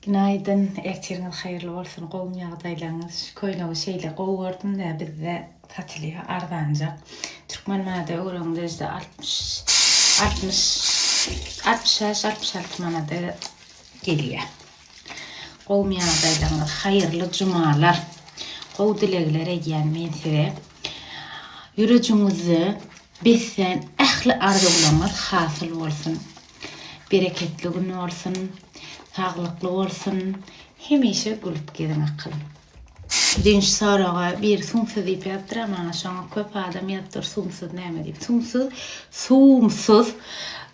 Günaýdyn, ertiriňiz haýyrly bolsun, gowumy ýagdaýlaryňyz? Şu köýnegi şeýle gowy gördüm-dä, bizde satylýar arzanjak. Türkmen manada öwreňde 60 60 65 66 manada gelýär. Gowumy ýagdaýlaryňyz? Haýyrly jumalar. Gowy dilegler edýän men size. Ýürejiňizde beslän ähli arzuwlaryňyz hasyl bolsun. Bereketli gün bolsun, saglykly bolsun, hemişe gülüp geziň akylym. Düýn şu soraga biri sumsuz diýip ýazypdyr-a maňa şoňa köp adam ýazypdyr sumsuz näme diýip. Sumsuz, suwumsyz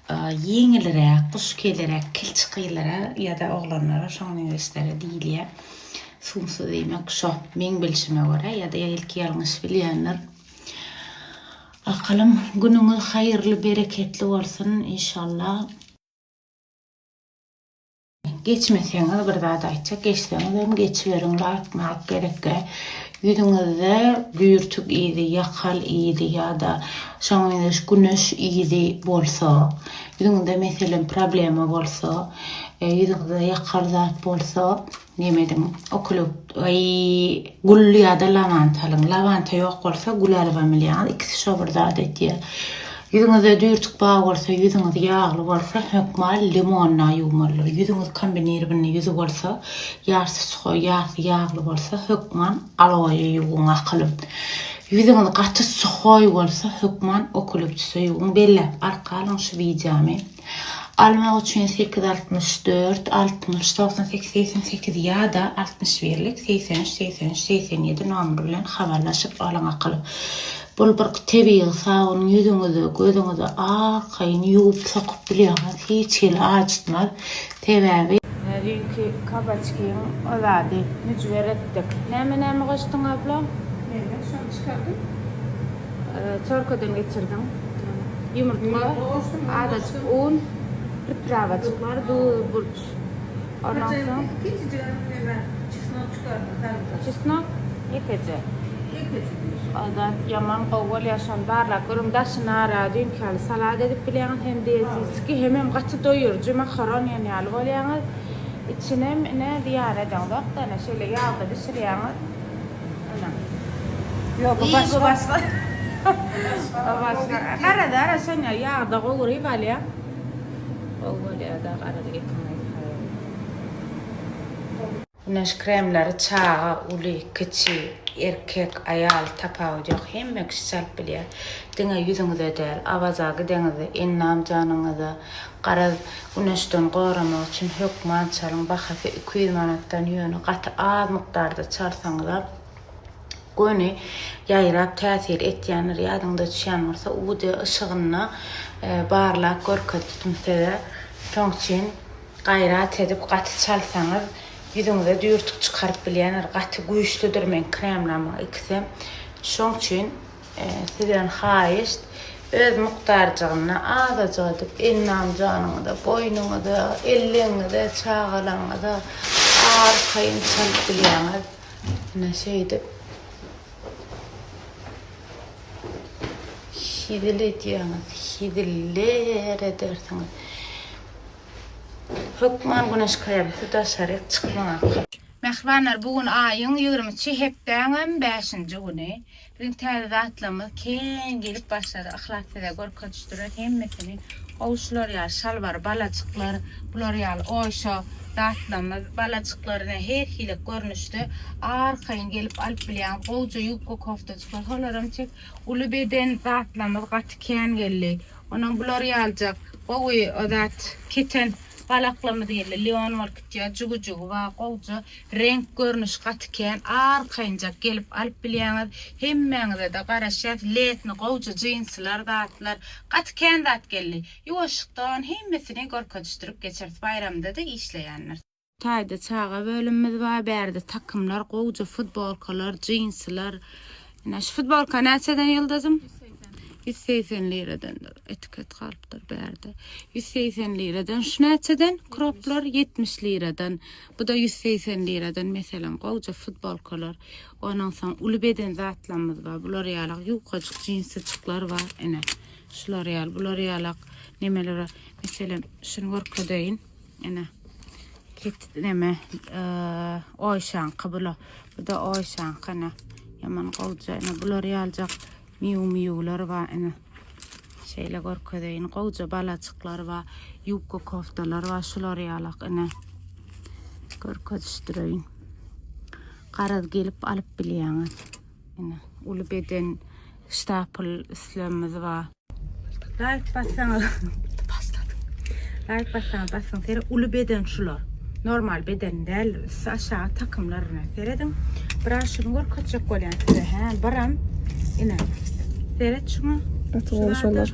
ýeňilräk, guş keleräk kilçi gyzlara ýa-da oglanlara şoňa meňzeşlere diýilýär. Sumsuz diýmek şo meň bilşime görä ýa-da belki ýalňyş bilýändir. Akalym günüňiz haýyrly bereketli bolsun inşallah. Geçmeseňiz bir zat aýtjak geçseňizem geçiberiň laýk maýk gerekgä ýüzüňizde düýrtük yzy ýakal yzy ýada şoňa meňzeş güneş yzy bolsa ýüzüňizde meselem problema bolsa ýüzüňizde ýakal zat bolsa Neme ediň, okuluk, aý, gül ýa-da lawanta alyň. Lawanta ýok bolsa, gül alybam bilýäňiz. Ikisi şo bir zat etýär. Ýüzüňizde düýrtük bar bolsa, ýüzüňiz ýagly bolsa, hökman limonna ýuwmalydyr. Ýüzüňiz kombinirowanyý ýüzi bolsa, ýarsy suhoý, ýarsy ýagly bolsa, hökman aloe ýuwuň akylym. Ýüzüňiz gaty suhoý bolsa, hökman okulupçusa ýuwuň. Belläp arka alyň şu wideomy. Almak üçin sekiz 64 60 98 88 ýa-da 61-lik 83 83 87 nomeri bilen habarlaşyp alyň akyl. Bul bir tebigy sabyn ýüzüňize, gözüňize arkaýyn ýuwup sokup bilýäňiz hiç hili ajytmaz. Sebäbi. Düýnki kabaçkiň o zady müjwer etdik. Näme näme goşduň abla? Näme şony çykardym. Çorkadan geçirdiň. Ýumurtga, azajyk un, pripravajyklar, duz, burç. Ondan soň Kiçijigem näme çesnok çykardym, sarymsak. Çesnok ýekeje. Ýekeje. O zat ýaman gowy bolýar, şony barlap görüň. Daşyny ara düýnki ýaly salat edip bilýäňiz, hem diýetitski, hemem gaty doýuryjy makaron iýen ýaly bolýaňyz. Içinem ine zyýan edeňzok-da, ine şeýle ýagda bişirýäňiz. Ana. Ýok, bu başga. Bu başga. Bu başga. Garaz, ara şonýa ýagda gowuryp alýa. Gowy bolýar-da, garaz etiň Güneş kremleri çaga, uly, kiçi, erkek, aýal tapawudy ýok, hemme kişi çalyp bilýär. Diňe ýüzüňize däl, Awaza gideňizde endam-janyňyza, garaz, Güneşden goramak üçin hökman çalyň bahasy 200 manatdan ýöne gaty az mukdarda çalsaňyzam göni ýaýrap täsir etýändir ýadyňda düşýän bolsa UD yşygynda barlap görkezdim size şoň üçin gaýrat edip gaty çalsaňyz ýüzüňize düýrtük çykaryp bilýändir gaty güýçlüdir meň kremlamyň ikisem şoň üçin Sizden haýyşt, öz mukdarjygynda azajyk edip endam-janyňyza, boýnuňyza, elleňize, çagalaňyza arkaýyn çalyp bilýäňiz. Ine şeýdip hezil edýäňiz, heziller edersiňiz. Hökman güneş kremsiz daşaryk çykmaň akylly. Mähribanlar bu gün aýyň 23-i hepdäňem bäşinji güni. Biziň täze zatlarymyz kän gelip başlady. Yhlas size görkezişdirer hemmesini. Gowy şular ýaly şalbar balajyklar, bular ýaly oýşa zatlarymyz, balajyklar ine her hili görnüşde arkaýyn gelip alyp bilýäňiz. Gowja ýubka koftajyklar holaram çek. Uly beden zatlarymyz gaty kän geldi. Onam bular ýaljak gowy o zat keten balaklarymyz geldi. Lion bolup gitýär, jügüjügi bar, gowja reňk görnüş gaty kän arkaýynjak gelip alyp bilýäňiz. Hemmäňize-de garaşýas. Letni gowja jinsiler zatlar gaty kän zat geldi. Ýuwaşlykdan hemmesini görkezişdirip geçeris. Baýramda-da işleýändir. Taýda çaga bölümimiz bar. Bärde takymlar, gowja futbolkalar, jinsiler. Ine şu futbolka näçeden ýyldyzym? 180 liradandyr. Etiket galypdyr bärde. 180 liradan. Şu näçeden? Kroplar 70 liradan. Bu da 180 liradan meselem gowja futbolkalar. Ondan soň uly beden zatlarymyz bar. Bular ýaly ýukajyk jinsijikler bar. Ine şular ýaly, bular ýalak nemeler bar. Meselem şuny görkezeýin. Ine. Ket neme oýşanky bula. Bu da oýşanky ene. Ýaman gowja ene bular ýaljak miu miular bar ene. Şeýle görkezeýin. Gowja balajyklar bar. Ýubka koftalar bar şular ýalak ene. Görkezişdireýin. Garaz gelip alyp bilýäňiz. Ene uly beden ştapl üstlerimiz bar. Like bassaňyz başladyk. Like bassaňyz basyň. Sere uly beden şular. Normal beden däl. Üsti aşağı takymlaryna serediň. Biraz şuny görkezjek bolýan size. Hä, biram ine. Seret şuňa. Gaty gowy şolar.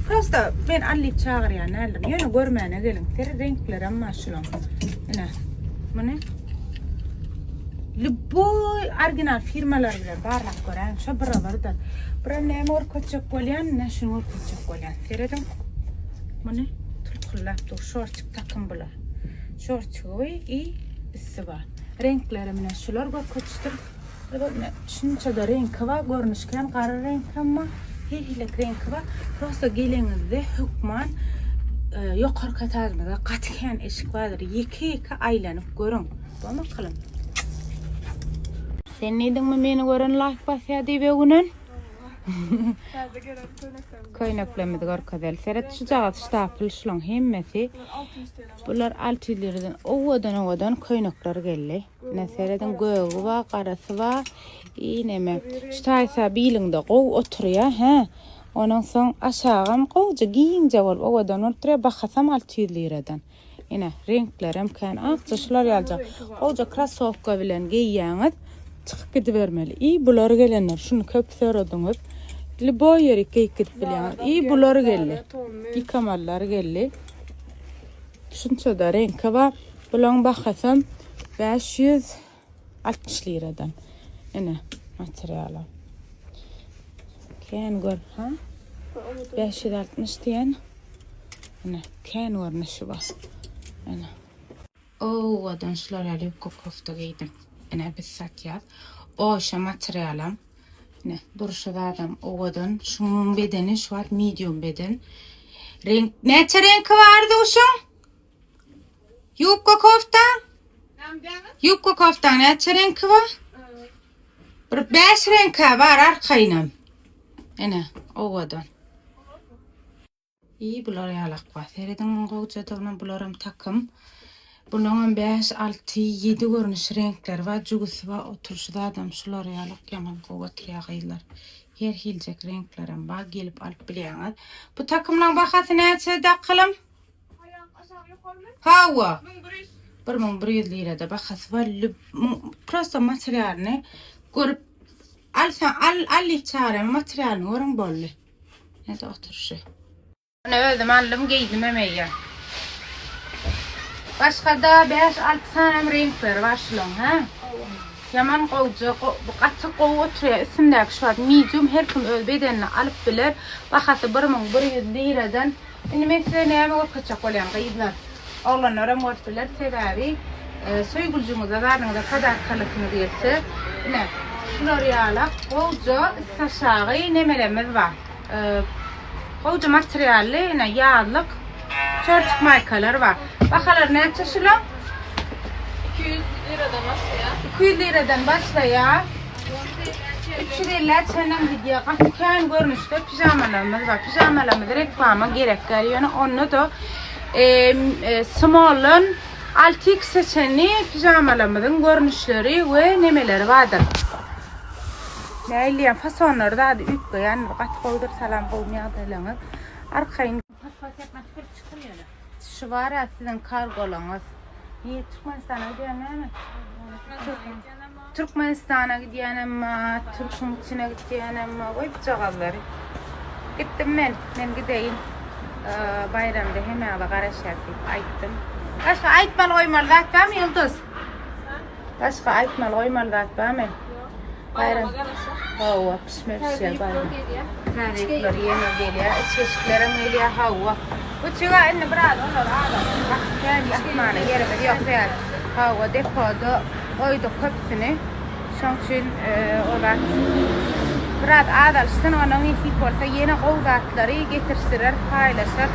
Prosta men al diýip çagyrýan däldim. Ýöne görmäne geliň. Seret reňklerem bar şulaň. Ine. Muny Lüboý original firmalar bilen barlap göräýiň. Şo bir birdir. Biram näme görkezjek bolýan? Ine şuny görkezjek bolýan. Serediň. Muny tulkullap dur. Şorçik takym bular. Şorçigy i üsti bar. Reňkleri mine şular görkezişdir. Şunça-da reňki bar. Görnüşken gara reňkem bar. Her hili reňki bar. Prosta geleňizde hökman e, ýokarky etajymyzda gaty kän eşik bardyr. Ýeke-ýeke aýlanyp görüň. Bolma kylym. Sen diýdiňmi meni gören like basýar diýip öwünen? Täze gelen köýneklerimizi. Köýneklerimizi görkezeli. Seret şujagaz ştapl şulaň hemmesi. 600 TL. Bular 600 liradan owadan owadan köýnekler geldi. Ine serediň gögi bar, garasy bar. I neme. Şu taýsa biliňde gowy oturýar, hä? Ondan soň aşagam gowja giňje bolup owadan bolup durýar. Bahasam 600 liradan. Ine, reňklerem kän. Akja şular ýalyja. Gowja krossowka bilen geýýäňiz, çykyp gidibermeli. I bular gelenler, şuny köp soradyňyz. Lýuboý ýerik geýip gidip bilýäňiz. I bular geldi. Ýykamallar geldi. Şunça-da reňki bar. Bulaň bahasam 560 liradan. Ine, materiala. Kän gör, ha? 560 diýen. Ine, kän görnüşi bar. Ine. Owadan şular ýaly ýubka kofta geýdim. Ine, biz satýas. Oşa materialam. Ine, durşy zadam owadan. Şunuň bedeni şu wagt medium beden. Reňk, näçe reňki bardy uşuň? Ýubka kofta? Ýubka kofta näçe reňki bar? Bir 5 reňki bar arkaýynam. Ine, owadan. İyi bular ýalak bar. Serediň muň gowjadygyna bularam takym. Bulaňam 5, 6, 7 görnüş reňkleri bar. Jügüsi bar, oturyşy zadam şular ýalak ýaman gowy oturýar gyzlar. Her hiljek reňklerem bar. Gelip alyp bilýäňiz. Bu takymlaň bahasy näçe dakylym? Hawa. 1100 lirada bahasy bar. Prosta materialyny görüp alsaň al al diýip çagyrýan materialyny görüň boldy. Näde oturyşy. Ine özüm aldym geýdim hem eýýäm. Başga-da 5-6 sanam reňkleri bar şulaň, hä? Ýaman gowja, bu gaty gowy oturýar. Üstümdäki şu wagt medium her kim öz bedenine alyp biler. Bahasy 1100 liradan. Indi men size näme görkezjek bolýan gyzlar. Oglanlaram görüp biler sebäbi söýgüljüňize zadyňyza podarkalasyňyz gelse ine şular ýalak gowja üst aşagy nemelerimiz bar. Gowja materially ine ýazlyk şorçik maýkalar bar. Bahalary näçe şulaň? 200 liradan başlaýar. 200 liradan başlaýar. 350 çenlem gidýär. Gaty kän görnüşde pijamalarymyz bar. Pijamalarymyz reklama gerek däl. Ýöne onda da e, smalldan 6X çenli pijamalarymyzyň görnüşleri we nemeleri bardyr. Nähili fasonlary zady üýtgeýän. Gaty gowudyr. Salam gowumy ýagdaýlaryňyz? Arkaýyn Şu bar-a siziň kargolaňyz. Niýe Türkmenistana gidýän näme? Türkmenistana gidýän emma, Türküň içine gidýän emma, goý bujagazlary. Gitdim men, men gideýin. Baýramda hemmäňize garaşýas diýip aýtdym. Başga aýtmaly goýmaly zat barmy Ýyldyz? Başga aýtmaly goýmaly zat barmy? Baýrama garaşýas. Hawa, pişme pişýär baýram. Täze ýükler ýene gelýär, içgeçiklerem gelýär, hawa. Bu çyga indi biraz olar azaldy. Gaty kän ýatmana ýerimiz ýok däl. Hawa, depoda goýduk köpüsini. Şoň üçin o zat biraz azalyşsyn, ondan nesip bolsa ýene gowy zatlary getirişdireris, paýlaşarys.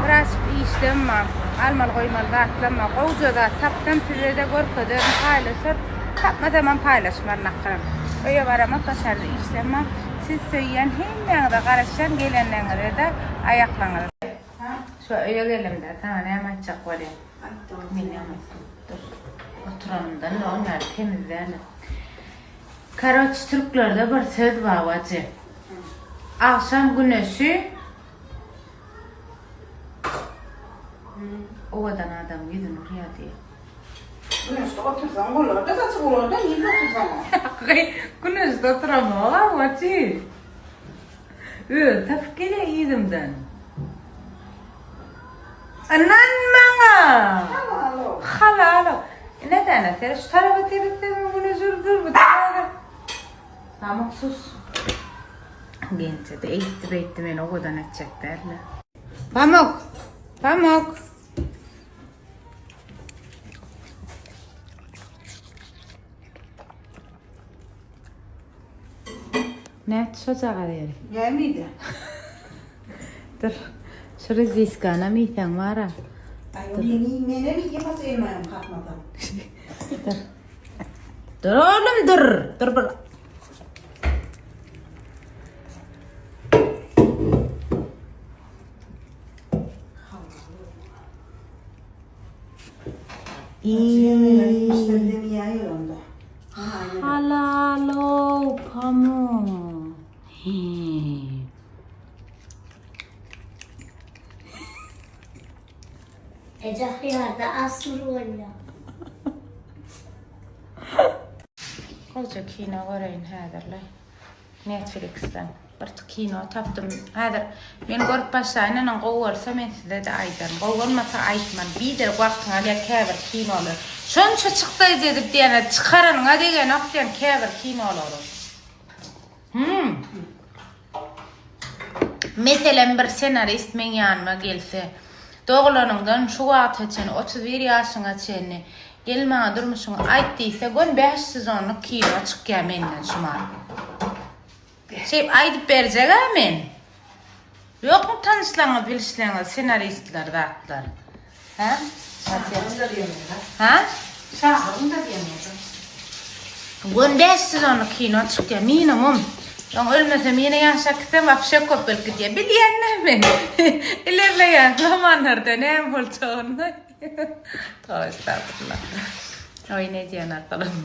Birazjyk işlem bar. Almaly goýmaly zatlam bar. Gowja zat tapsam size-de görkezerin, paýlaşar. Tapmasamam paýlaşmaryn ahyrym. Öýe baramok daşarda işlem bar. Sizi söýýän hemmäňize garaşýan gelenleriňize-de aýaklaňyza. Şu öýe gelimde saňa näme aýtjak bolýan? Men näme aýtsam? Dur. Oturanymdan on bäri temiz däl. Karoç türklerde bir söz bar wajy. Agşam güneşi owadan adamyň ýüzüni urýar diýýär. Güneşde otursaň bolar-da saçy gurar-da nirde otursaň. Gyý, güneşde oturamok-a wajy. Özi tapyp gelýär yzymdan. Ynan maňa! Halal-ow. Halal-ow. Nädäne sen şu tarapa seretseň güneş urdur bu tarapa. Pamuk sus. Gençede eýtdi beýtdi meni owadan etjek däldi. Pamuk! Pamuk! Nätdi şojagaz ýeri? Nämidi? Dur. Şu reziskana iýseň bar-a. Aý, meni menem iýemez elmaýam kakmasam. Dur. Dur oglum dur. Dur bir. Halalo pamuk. Eje hyýarda asmyr bolýar. Gowja kino göreýin häzirle. Netflixden bir kino tapdym. Häzir men görüp başlaýyn, ondan gowy bolsa men size-de aýdaryn. Gowy bolmasa aýtman. Biderek wagtyňy alýar käbir kinolar. Şonça çykdaýjy edip diýene çykaranyňa degenok diýen käbir kinolary. Hum. Meselem bir senarist meň ýanyma gelse, Dogulanyňdan şu wagta çenli, 31 ýaşyňa çenli, gel maňa durmuşyňy aýt diýse, gön bäş sezonlyk kino çykýar menden şumat. Şeýp aýdyp berjeg-ä men. Ýokmy tanyşlaryňyz, bilişleriňiz senaristler zatlar? Hä? Şahyrym-da diýemok-a. Hä? Şahyrym-da diýemok-a. Gön bäş sezonlyk kino çykýar, minimum. Soň ölmesem ýene ýaşap gitsem wapşe köp bolup gidýär. Bilýän-dä men. Ilerleýän zamanlarda näme boljagyny. Toba estagfurullah. Oýun edýän arkalam.